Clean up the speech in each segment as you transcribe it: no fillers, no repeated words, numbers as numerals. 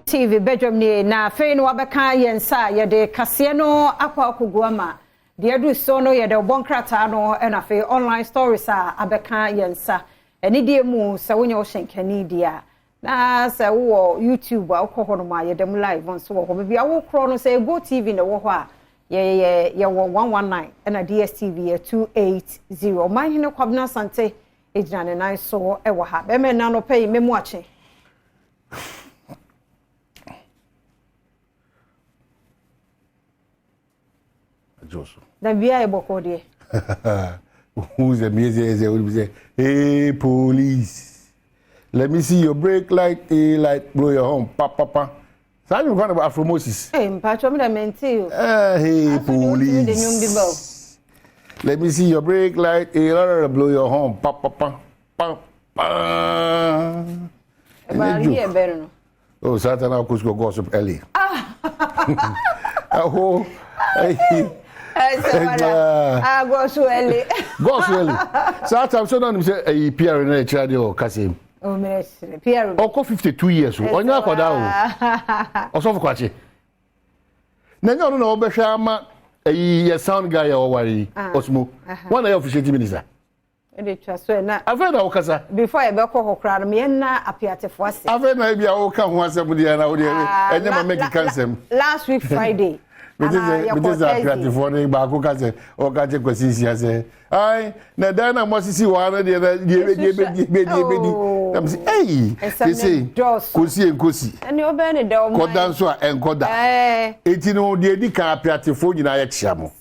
TV badwam nie na afei no wabɛka yɛn nsa a yɛde kaseɛ no akɔ akɔgu ama deɛ adu so no yɛde ɔbɔ nkrataa no ɛna afei online stories a abɛka yɛn nsa ɛne mu sɛ wonyɛ wo hyɛnkani deɛ a na sɛ wowɔ YouTube a, wokɔ hɔ nom a, yɛda mu live nso wɔ hɔ. Baabi a wokorɔ no, sɛ Go TV na ɛwɔ hɔ a, yɛyɛ yɛwɔ 119, ɛna DSTV yɛ 280. Ɔmanhene Kwabena Asante gyina ne nan so wɔ ha. Bɛrima nna no pɛ yi mɛmu akye. Na bia yɛ bɔkɔ deɛ. Who's the music? Say, hey, police. Let me see your brake light, a light, blow your horn, pa, pa, pa. Saa you kind of Afro Moses. Hey, mpatwa mi da menti o. Hey, police. Let me see your brake light, a light, blow your horn, pa, pa, pa, pa, pa. Ɛba yi yɛ bɛrɛ no. Oh, Satan, I'll go gossip early. Ah. Oh, ah, gossip early. Gossip early. Satan, so now say, eh, PR na ekyir ade o kase. Oh, me PR. Ɔkɔ 52 years o. Ɔnyɛ akwadaa o. Ɔsɔfo kwakye. Na nyɛ ɔno na ɔbɛhwɛ ama ɛyi yɛ sound guy a ɔware yi. Ɔsmo. Wɔn na yɛ officiating minister. Ɛde twa so ɛna. Afei na wokasa. Before yɛbɛkɔ hɔ koraa no, meyɛ nna apiatefoɔ ase. Afei na ebi a woka ho asɛm deɛ na wodeɛ ɛnyɛ ma mɛkeka nsɛm. Last week Friday. Mete sɛ apiatefoɔ no baako ka sɛ ɔka kyɛ Kwasi Nsia sɛ ai na dan na moasisi wɔ ha no deɛ na deɛ ɛbɛdi ɛbɛdi ɛbɛdi ɛbɛdi na mese ei sese kɔsi ɛnkɔsi kɔda nso a ɛnkɔda. Enti no deɛ ɛdi kan, apiatefoɔ nyinaa yɛkyea mo.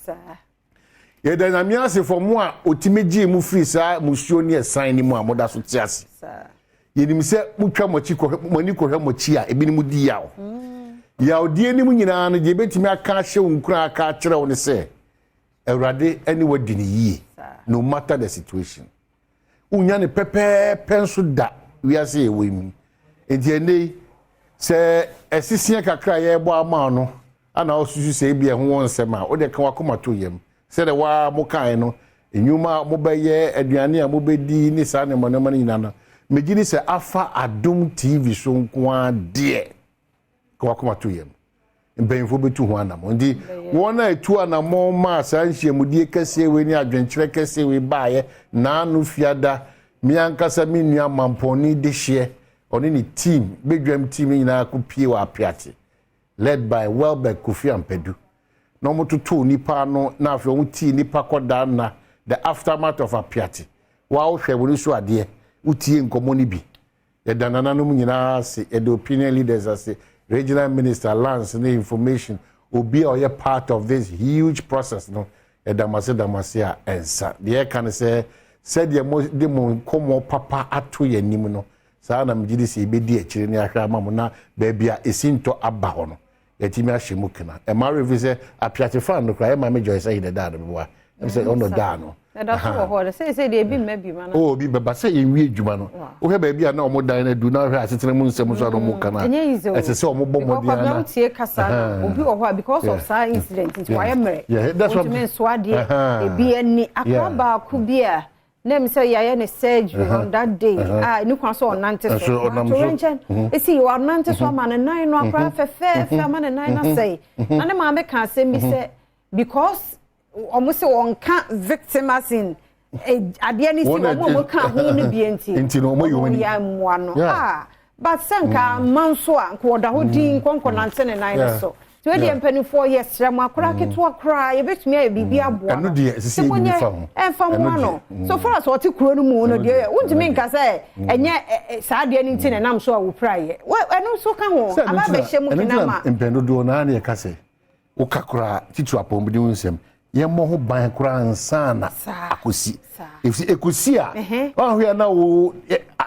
Yɛda Nyame ase for mo a ɔtumi gyee mo firi saa musuo ne ɛsan no mu a moda so te ase. Yɛnim sɛ motwa mo akyi kɔhwɛ mo ani kɔhwɛ mo akyi a, ebinom di yaw. Yawdeɛ no mu nyinaa no, deɛ yɛbɛtumi aka ahyɛ wo nkuran aka akyerɛ wo ne sɛ, Awurade ne wo adi no yie no matter the situation. Wonnya no pɛpɛɛpɛ nso da wiase a yɛwɔ yi mu. Enti ɛnnɛ yi, sɛ ɛseseɛ kakra a yɛrebɔ ama wo no ana wosusu sɛ ebia ɛho wɔ nsɛm a, wode ka w'akoma to yam. Sɛdeɛ wo ara mokaeɛ no, nnwuma a mobɛyɛ, aduane a mobɛdi ne saa nneɛma nneɛma no nyinaa no, megye di sɛ afa Adom TV so nko ara deɛ, ka w'akoma to yam. Mpanyimfoɔ bɛtu ho anammɔn. Nti wɔn a ɛtu anammɔn maa saa nhyiamudie kɛseɛ wei ne adwenkyerɛ kɛseɛ wei baeɛ naano fiada, me ankasa me nua Mampɔnni Dehyeɛ, ɔne ne team, badwam team no nyinaa kɔpie wɔ Apeate, led by Welberg Kofi Ampadu, na wɔtotoo nnipa ano na afei wɔtii nnipa kɔdaa nna, the aftermath of Apeate. Wo a wohwɛ w'ani so adeɛ, wotie nkɔmmɔ no bi. Yɛda nananom nyinaa ase, yɛda opinion leaders ase, regional minister, lands ne information, obi a ɔyɛ part of this huge process no, yɛda mo ase da mo ase a ɛnsa. Deɛ yɛka ne sɛ, sɛdeɛ mode mo nkɔmmɔ papa ato yɛn anim no, saa ara na megye di sɛ yɛbɛdi akyire na yɛahwɛ ama mo na baabi a esintɔ aba hɔ no, yɛatumi ahyɛ mu kena. Ɛma werɛ fi sɛ Apiate fan no koraa, ɛma me Joyce ayi na ɛdaa no meboa. Ɛm sɛ ɔno daa no. Ɛda so wɔ hɔ. Sɛ deɛ ebi mma bi ma no. Oh, obi bɛba sɛ yɛnwie adwuma no. Wohwɛ baabi a na wɔn dan no adu na wohwɛ asetena mu nsɛm nso a na wɔn ka no a, ɛsɛ sɛ wɔn bɔ mmɔden ara na. Because kasa no, obi wɔ hɔ a because of saa incident nti wayɛ mmerɛ. Wɔntumi nso adeɛ, ebi ani. Akora baako bi a na ɛmi sɛ yɛayɛ ne surgery on that day a ne kwan so ɔnante so atorɛnkyɛn esi yɛ ɔnante so ama ne nan no akora fɛfɛɛfɛ ama ne nan no asɛe, na ne maame ka asɛm bi sɛ because wɔn sɛ wɔnka victim as in adeɛ no si wɔn a wɔn ka ho no bie nti nti no wɔn yi wɔn yɛ mmoa no, ah, but sɛ nka mma nso a nka wɔda hɔ din nkɔnkɔ nante ne nan no so. Nti wei deɛ, mpanimfoɔ, yɛsrɛ mo, akora ketewa koraa yɛbɛtumi ayɛ biribi aboa no. Ɛno deɛ ɛsɛ sɛ yɛbi fa ho. Ɛmfa mmoa no. So far as ɔte kuro no mu no deɛ, wontumi nka sɛ ɛnyɛ saa adeɛ no nti na ɛnam so a wɔpira yɛ. Ɛno nso ka ho aba abɛhyɛ mu kena ma. Mpɛn dodoɔ naa ne yɛka sɛ woka koraa titiri apɔmuden ho nsɛm, yɛmmɔ ho ban koraa nsa na akɔsi, ɛfiri ɛkɔsi a ɔahwɛ na wo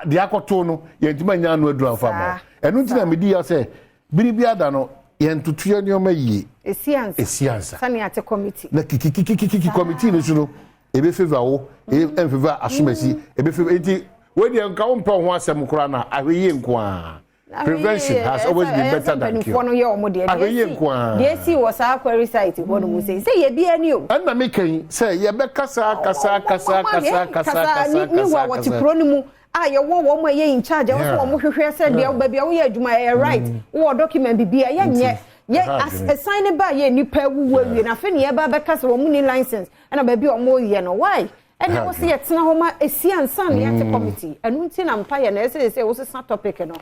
deɛ akɔto no yɛntumi anya ano aduru amfa ma. Ɛno nti na medi ya sɛ bere bi ada no yɛntoto yɛ nneɛma yie. Esi ansa. Esi ansa. Sani ate committee. Na kikikikikiki committee no so no, ebe favour wo, ebe ɛnfavour asomasi, ebe favour. Nti wei deɛ nka wo mpɛ wo ho asɛm koraa na ahwɛ yie nko ara. Prevention has always been better than cure. Mpanimfoɔ no yɛ wɔn deɛ. Ahwɛ yie nko ara. Deɛ esi wɔ saa quarry site hɔ no mu sɛ yɛ bi ani o. Ɛnna mi kɛn sɛ yɛbɛ kasa kasa kasa kasa kasa kasa kasa. Ni wa wɔte kuro no mu. a yɛwɔ wɔn a ɛyɛ in charge a wɔsɛ wɔn hwehwɛ sɛ deɛ baabi a woyɛ adwuma ɛyɛ right, wowɔ document bibi a yɛnyɛ yɛ ɛsan ne ba yɛ nipa awuwu awie na afei ne yɛba bɛka sɛ wɔn ni license ɛna baabi a wɔn yɛ no, why? Ɛna wɔsɛ yɛtena hɔ ma esi ansa na yɛate committee. Ɛno nti na mpa yɛ na ɛsɛ sɛ wɔsesa topic no,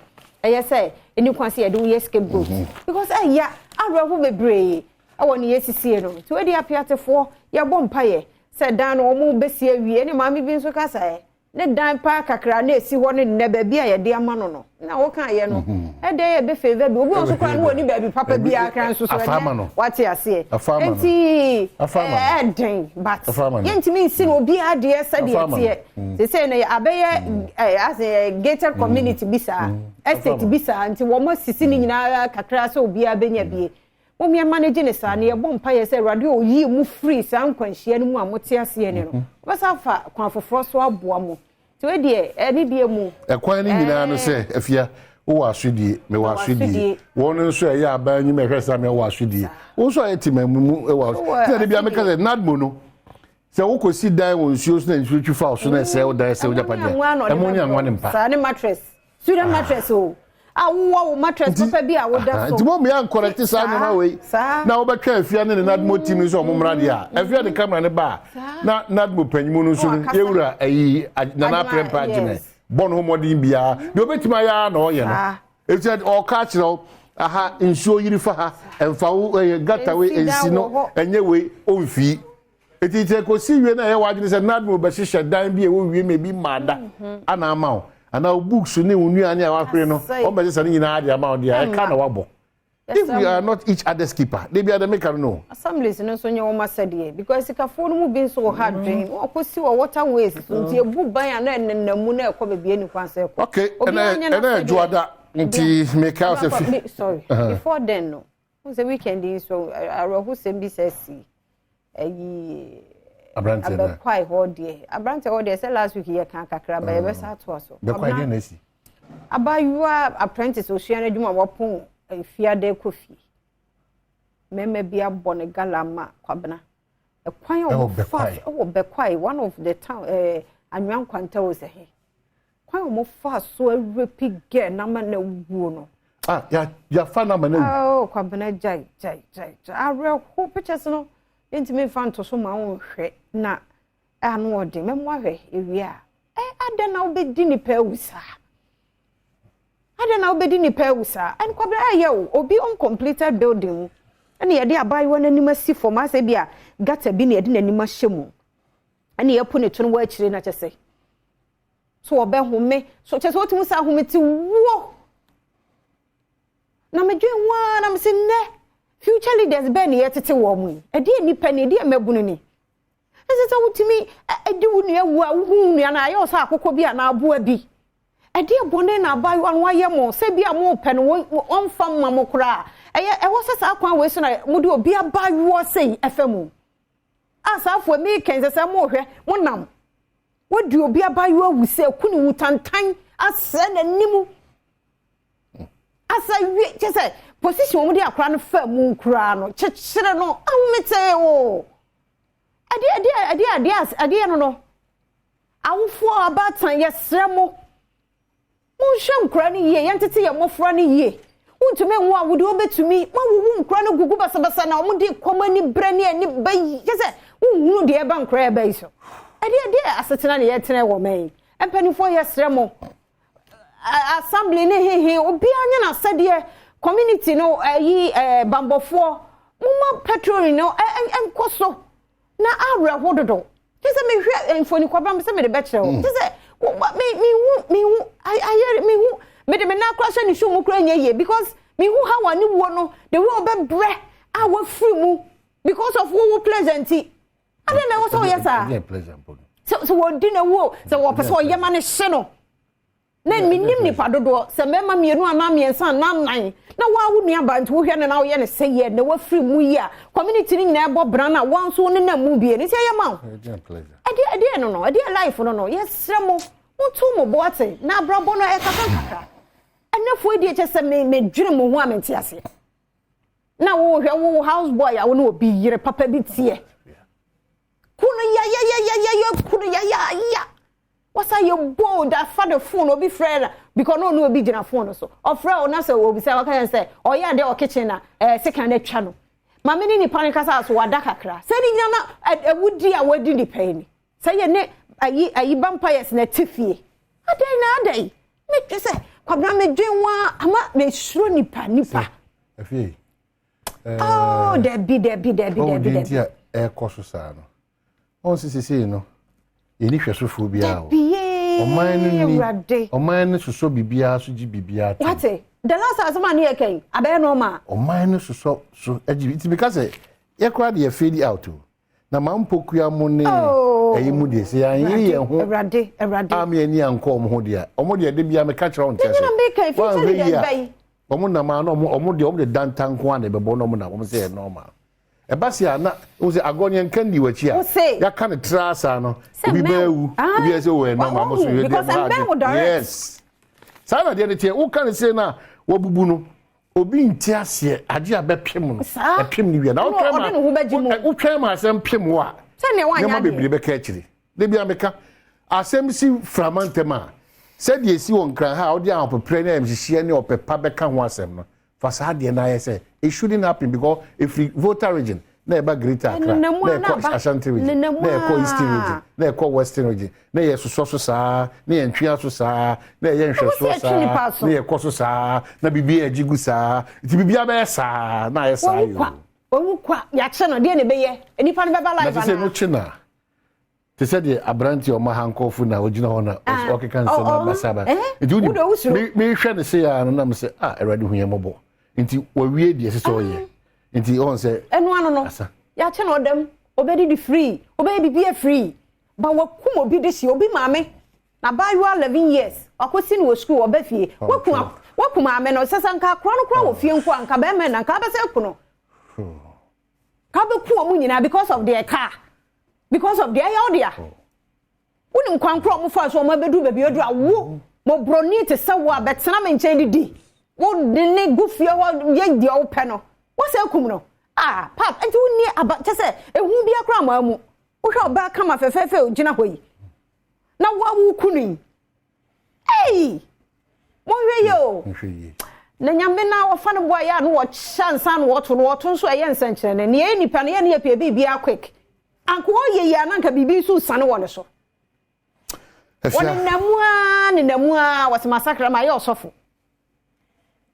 ɛyɛ sɛ ɛni kwan sɛ yɛde woyɛ scapegoat because ɛya awerɛho bebree ɛwɔ ne yɛsisie no. Nti wɔde apiatefoɔ, yɛbɔ mpa yɛ sɛ dan no wɔn bɛsi awie. Ne maame bi nso kasa ɛ ne dan paa kakra na esi hɔ ne nnɛ baabi a yɛde ama no na wɔka yɛ no ɛdɛ yɛ bɛ favour bi obi nso kora no wɔ ni baabi papa bi akra nso so ɛnɛ wate aseɛ. Nti ɛɛden, but yɛntumi nsi no obi adeɛ sɛdeɛ teɛ sese no abɛyɛ ɛ asɛ gated community bi saa, estate bi saa, nti wɔn asisi ne nyinaa kakra sɛ obiara bɛnya bie. Wɔn yɛ manage ne saa ne yɛbɔ mpa yɛ sɛ Awurade oyi mu firi saa nkwanhyia no mu a mote aseɛ ne no, wɔbɛsa afa kwan foforɔ so aboa mo. Nti wei deɛ, ɛne deɛ mu. Ɛkwan no nyinaa no sɛ afia wowɔ asodie, mewɔ asodie, wɔn nso ɛyɛ aban anim ɛhwɛ sa mewɔ asodie, wɔn nso ayɛ te mu mu ɛwɔ asodie. Tí ɛde bi ameka sɛ NADMO no, sɛ wokɔsi dan wɔ nsuo so na nsuo twi fa so na ɛsɛ wo dan, ɛsɛ wo gyapadeɛ, ɛmo ne anwa ne mpa. Saa ne mattress, student mattress o, a wowɔ wo mattress papa bi a woda so. Nti mo mmea nkɔrɛte saa nneɛma wei na wobɛtwa afia ne ne NADMO team nso ɔmo mmra deɛ a, afia de camera ne ba a, na NADMO panyimu no nso no, yɛwura ayi Nana Aprɛmpa Agyemɛ bɔ ne ho mmɔden biara deɛ obɛtumi ayɛ ara na ɔyɛ no. Efisɛ ɔka akyerɛ wo, aha nsuo yiri fa ha, ɛmfa wo ɛyɛ gata wei ɛnsi no, ɛnyɛ wei ɔmfii. Eti sɛ kɔsi wie na ɛyɛ w'adwene sɛ NADMO bɛhyehyɛ dan bi a ɛwɔ wiem ebi mmaada ana ama wo, anaa wo books ne wo nnuane a wahwere no, wɔn bɛsesa ne nyinaa de ama wo deɛ, ɛka na wabɔ. If we are not each other's keeper, de bi adame ka no. Assemblies no nso nyɛ wɔn asɛdeɛ because sikafoɔ no mu bi nso wɔ ha dwen wɔn akɔsi wɔ waterways so, nti ebu ban a na ɛnenam mu na ɛkɔ baabi ɛni kwan sɛ ɛkɔ. Okay, ɛnɛ ɛnɛ ɛdwoada nti meka sɛ fi. Sorry, before then no, n sɛ weekend yi nso awerɛhosɛm bi sɛ si ɛyi. Aberanteɛ na Abɛkwae hɔ deɛ, aberanteɛ hɔ deɛ, sɛ last week yɛ kan kakra ba, yɛbɛsa atoa so. Bɛkwae deɛ na esi. Abaayewa apprentice osua n'adwuma a wɔpɔn efiade kɔ fie, mmarima bi abɔ ne gala ma Kwabena ɛkwan a wɔfa ɛwɔ Bɛkwae, one of the town Anwea Nkwanta wɔ sɛ he, kwan a wɔfa so awurapi girl n'ama na wuo no. Ah, ya yafa n'ama na wu. Oh, Kwabena, gyae gyae gyae gyae, awerɛho. Pictures no yɛntumi nfa nto so ma wɔnhwɛ na ano ɔden mɛmo ahwɛ ewie a ɛ adan na wobɛdi nipa awu saa, adan na wobɛdi nipa awu saa. Ɛn Kwabena, ɛyɛ o, obi uncompleted building mu ɛna yɛde abaayewa n'anim asi fam asɛ bi a gutter bi na yɛde n'anim ahyɛ mu ɛna yɛpo ne to no wɔ akyire na kyɛ sɛ so ɔbɛhome so, kyɛ sɛ wotumi sɛ ahome ti wuo. Na medwen ho ara na mese nnɛ future leaders bɛɛ ne yɛtete wɔn mu yi, ɛdeɛ nipa ni, ɛdeɛ mmabunu ni, ɛsɛ sɛ wotumi ɛdi wo nua wu a, wohu wo nua no ayɛ wɔ sɛ akokɔ bi anaa aboa bi. Ɛdeɛ bɔne na abaayewa no wayɛ mo sɛ bi a mopɛ no wɔmfa mma mo koraa? Ɛyɛ ɛwɔ sɛ saa kwan wei so na mode obi abaayewa sɛi ɛfɛ mu a, saa afoɔ mi kɛn sɛ mohwɛ mo nam wodi obi abaayewa wu sɛ ku ne wu tantan asɛ n'anim asa wie, kyɛ sɛ position wɔn de akora no fa mu koraa no kyekyere no ahometee o. Ɛdeɛ ɛdeɛ ɛdeɛ ɛdeɛ ɛdeɛ no awofoɔ abaatan, yɛsrɛ mo, monhwɛ nkora no yie, yɛntete yɛn mmɔfra no yie. Wontumi nwo a wode wobɛtumi moawowo nkora no gugu basabasa na ɔmode kɔm ani berɛ ne ani bɛyi, kyɛ sɛ wonhunu deɛ ɛba nkora ɛba yi so. Ɛdeɛ ɛdeɛ asetena ne yɛtena wɔ man yi. Mpanimfoɔ, yɛsrɛ mo, assembly ne hehe, obiara nyɛ n'asɛdeɛ. Community no ɛyi bambɔfoɔ, moma patrol no ɛnkɔ so na awerɛho dodo. Kyɛ sɛ mehwɛ mfoni kwabra sɛ mede bɛkyerɛ wo, kyɛ sɛ mehu mehu ayɛ mehu mede me nan kora hyɛ ne shoe mu kora nyɛ yie because mehu how a ne wuo no, the way ɔbɛbrɛ a wafiri mu because of wo pleasure. Nti adɛn na ɛwɔ sɛ ɔyɛ saa sɛ wɔdi na wuo sɛ wɔpɛ sɛ ɔyɛ ma ne hye no na menim nipa dodoɔ sɛ mmarima mmienu anaa mmiɛnsa anaa nnan na waa wo nua ba, nti wohwɛ no na woyɛ no sɛ yɛ na wafiri mu yi a, community no nyinaa bɔ bra no a wɔn nso ne nam mu bie no nti ɛyɛ ma wo. Ɛdeɛ ɛdeɛ no ɛdeɛ life no yɛsrɛ mo, moto mo bo ate na abrabɔ no ɛkaka nkakra. Ɛnɛfoɔ deɛ, kyɛ sɛ me medwene mo ho a mente aseɛ na wohwɛ wo house boy a wo ne obi yere papa bi teɛ ku no yayayayaya, ku no yayaya. Wɔsa yɛ bold afa the phone, obi frɛ na because no obi gyina phone so. Ɔfrɛ o na sɛ obi sɛ ɔka yɛn sɛ ɔyɛ adeɛ wɔ kitchen na sekan na atwa no. Maame ne nipa no kasa so wada kakra. Sɛ ne nyina na ɛwudi a wadi nipa yi ni. Sɛ yɛ ne ayi vampires na ɛte fie. Adɛn na adɛn? Metwe sɛ Kwabena, medwen wa ama mesuro nipa nipa. Afei. Oh, dabi, dabi, dabi, dabi, dabi. Nti a ɛkɔ so saa no, ɔn sisi sisi no, yɛni hwɛsofoɔ biara o. Ɔman no ni ɔman no sosɔ biribiara so gye biribiara to. Wate, the last asɛm a ne yɛ kɛn abɛyɛ normal. Ɔman no sosɔ so agye, nti meka sɛ yɛkora de yɛ fade out o, na maa mpokua mu ne ɛyi mu deɛ, sɛ yɛanyere yɛn ho Awurade, Awurade. Ami ani ankɔ ɔmo ho deɛ, ɔmo deɛ de bia meka kyerɛ wɔn nkyɛn sɛ wɔn yi a ɔmo nam a na ɔmo deɛ, ɔmo de danta nko a na ɛbɛbɔ na ɔmo nam, ɔmo sɛ yɛ normal. Ɛba si a na ɔmo sɛ agorɔ ne nka ndi w'akyi a yɛaka ne tra asa no, obi bɛɛ wu, obi yɛ sɛ wɔyɛ normal, mo so yɛ deɛ mo ha. Yes, saa na deɛ ne teɛ, woka ne se na wɔbubu no, obi nte aseɛ agye a bɛpem no, ɛpem no wie na wotwɛn ma asɛm pem wo a, nneɛma bebree bɛka akyiri. De bia meka asɛm si frama ntɛm a, sɛdeɛ esi wɔ Nkran ha a, wode ahopeprɛ ne ayamhyehyeɛ ne ɔpɛpa bɛka ho asɛm no, fa saa adeɛ no ayɛ sɛ it shouldn't happen, because ɛfiri Volta Region na ɛba Greater Accra, na ɛkɔ Ashanti Region, na ɛkɔ Eastern Region, na ɛkɔ Western Region, na yɛ sosɔ so saa, na yɛ ntwea so saa, na yɛ nhwɛsoɔ saa, na yɛ kɔ so saa, na biribi yɛ gye gu saa, nti biribi abɛyɛ saa na ayɛ saa yoo. Owu kwa, yɛakyɛ no deɛ na ɛbɛyɛ nipa no bɛba live. Na sɛ no kye na te sɛ deɛ aberanteɛ ɔma ha nkɔɔfo na ɔgyina hɔ na ɔkeka nsɛm abasaba, nti wodi mehwɛ ne se ya no nam sɛ, ah, Awurade hu yɛn mmɔbɔ. Nti wawie deɛ ɛsɛ sɛ ɔyɛ, nti ɔn sɛ ɛno ano no yɛakyɛ no, ɔdam ɔbɛdidi free, ɔbɛyɛ biribi free, ba wakum obi de si obi maame na abaayewa 11 years, wakɔsi no wɔ sukuu, ɔbɛ fie, wakum wakum maame no. Sɛ nka akora no kora wɔ fie nko a, nka bɛrima na nka abɛsɛ ku no, ka bɛku wɔn nyinaa because of their car, because of their ɛyɛ ɔdea. Wonim kwan koro a wɔn fa so wɔn abɛduru baabi aduru a, wo mɔborɔni te sɛ wo a bɛtena me nkyɛn didi, wo de ne gu fie hɔ yɛ deɛ wopɛ no, wɔsɛ kum no. Ah, pap, nti wonni aba kyɛ sɛ ehu bi akora amaa mu. Wohwɛ ɔbaa kama fɛfɛɛfɛ gyina hɔ yi na wawu ku no yi, ei, monhwɛ yie o. Na Nyame na wɔfa no boa yɛ a, no wɔkyɛ nsa no wɔto no wɔto nso, ɛyɛ nsɛnkyerɛnne nea ɛyɛ nipa no yɛ ne yɛ pɛ biribiara quick. Anka ɔyɛ yi a, na nka biribi nso sane wɔ ne so. Wɔnenam a nenam a, wɔsɛ masakra ma ayɛ ɔsɔfo.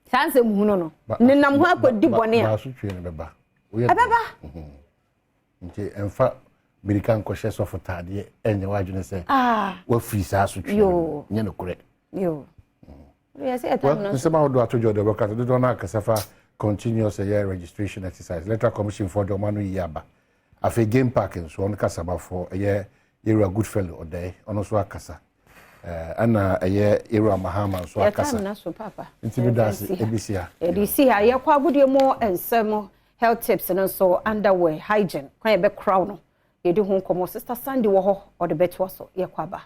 Saa nsɛm hunu no nenam ho akɔdi bɔne a ɛbɛba. Nti ɛmfa mirika nkɔhyɛ sɔfo taadeɛ, ɛnyɛ w'adwene sɛ wafiri saa so twe, nyɛ nokorɛ. Nsɛm ahodoɔ ato dwa de ɔbɛka so dodoɔ no akasa fa continuous ɛyɛ registration exercise, Electoral Commission foɔ de ɔma no yi aba. Afei Game Park nso, ɔno kasabafoɔ ɛyɛ Yɛwura Goodfellow Ɔdɛɛ, ɔno nso akasa, ɛna ɛyɛ Yɛwura Mahama nso akasa. Nti bi da ase ebi si ha. Yɛde si ha, yɛkɔ agodie mu nsɛm, health tips no nso, underwear hygiene, kwan yɛbɛkora no, yɛde ho nkɔmmɔ. Sister Sandy wɔ hɔ, ɔde bɛtoa so. Yɛkɔ aba.